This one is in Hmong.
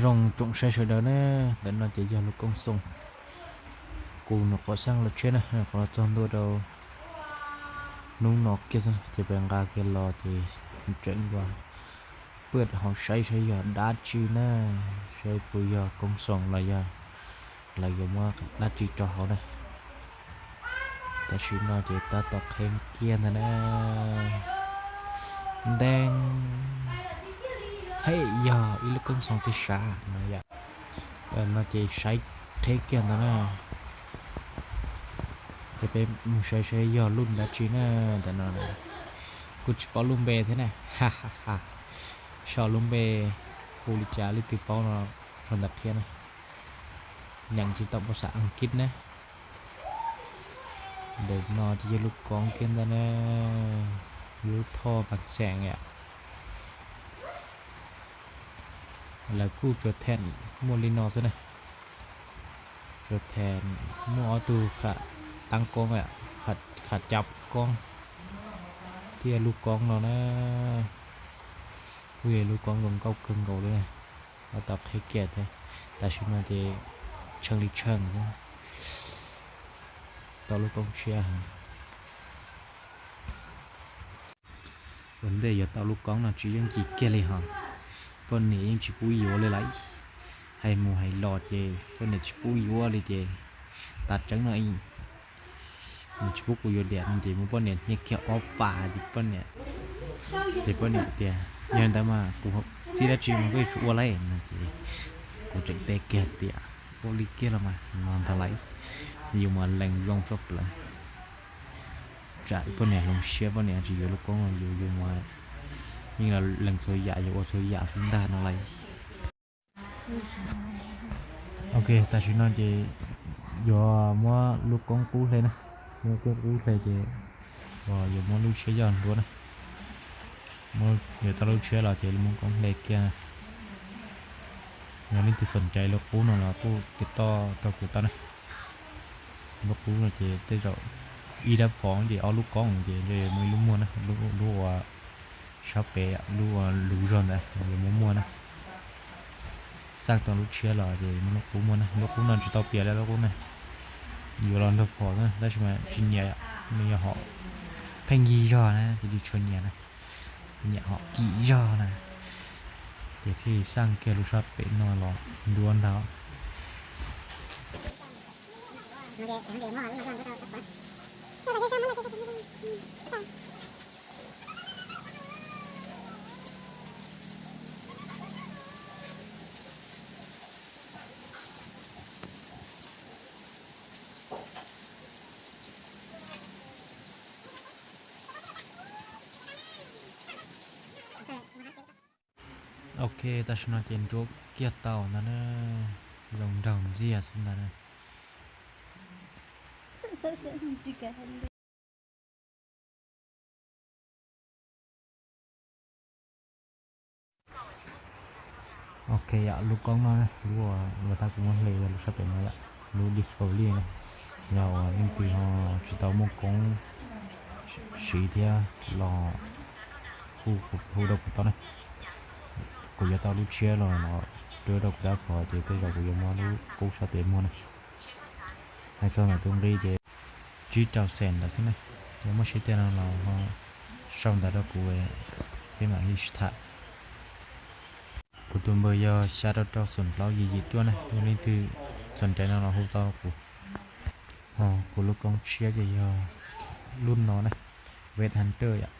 Zoo tsoom saib sawv daws na, ntawm no ces yog lub koob xoom. Kuv nyuam qhuav xaj los tshiab na, nyuam qhuav los txog ntua rau hnub no kiag xwb ces peb nqa kiag los ces tseem nqa pwj hauv saib saib yog dab tsi na, saib puas yog koob xoom los yog lawv yuav muab dab tsi rau hauv na. Tam sim no ces tab tom qheb kiag ntag na. Nteeb, phem yog ib lub koob xoom tib sav no yom. Tam no ces saib qheb kiag ntag na. Ces peb mus saib saib yog lub dab tsi na. Tam no kuj tsis paub lub npe thiab na. Saib lub npe hu li cas leej twg paub no sau ntawv qhia na. Nyeem tsis tau phas xas Askiv na. Ntawm no ces yog lub koob kiag ntag na, lub thoj pas xeem yom. Lawv kuj tsuas them muaj li no xwb na. Tsuas them muaj ob tug khav taab koob, khav cab koob thiab lub koob no na. Kuj yog lub koob zoo nkauj kawg nkaus li. Tab tom qheb kiag thiab, tam sim no ces tsheej li tsheej xwb. Tau lub koob tshiab heev. Ua ntej yuav tau lub koob no tsis yooj yim kiag li hos. Poj niam yeej tsis pub yuav li lawm. Hais mus hais los ces poj niam tsis pub yuav li ces tav tseeb no nws tsis pub kuv yuav diam no ces muab poj niam hnia kiag ob pas ces poj niam, ces poj niam tias yog li ntawd mas kuv txib dab tsi mas koj yuav tsum ua lauj no ces kuv tseem teb kiag tias ua li kiag los mas no ntag lauj, yus mas lees zoo tshaj plaws. Tsam poj niam hloov siab poj niam tsis yuav lub koob los yus, yus mas yeej los lees txhua yam, yus ua txhua yam xwb ntag no lauj. Ok, tam sim no ces yuav muab lub koob qub hle na, muab koob qub hle ces yuav muab lub tshiab yoj nruab na. Yuav tau lub tshiab los ces muab koob hle kiag. Yog leej twg xoom cai lub qub no los kuj tiv toj rau kuv tau na. Lub qub no ces tej zaum ib dab phom ces ob lub koob ces ntshe yuav muaj ib lub muag na, lub uas sab pem, lub uas luv zog ntawd yuav muaj muag na. Xaj tau lub tshiab los ces muaj lub qub muag na, lub qub no tsis tau piam li lub qub na. Yuav los nrog phom na tab sis mas tsis nyiam, nws yog hom pheej yig zog na ces tsis tshua nyiam na, nyiam hom kim zog na. Ces thiaj xaj kiag lub sab pem no los nruab ntag. Ok, tam sim no ces nruab kiag tau ntag na, zoo nraug ntxiag xwb ntag na. Ok yom, lub koob no, lub uas tab kuv muab hle yog lub sab pem no yom, lub Discovery na. Yog uas leej twg ho tsis tau muaj koob siv thiab los hu, hu rau kuv tau na. Kuv yuav tau lub tshiab los no, rau rau kuv dab phom ces tej zaum kuv yuav muab lub qub sab pem muag na. Hais txog ntawm tus nqi ces tsib rau xees ntawd xwb na. Yog muaj siab tiag no los ho sau ntawv rau kuv, peb mam li sib tham. Kuv tus npawb yog xya rau rau xoom plaub yim yim cuaj na, yog leej twg xoom cai no los hu tau kuv. Ho kuv lub koob tshiab ces yog lub no na, Red Hunter yom.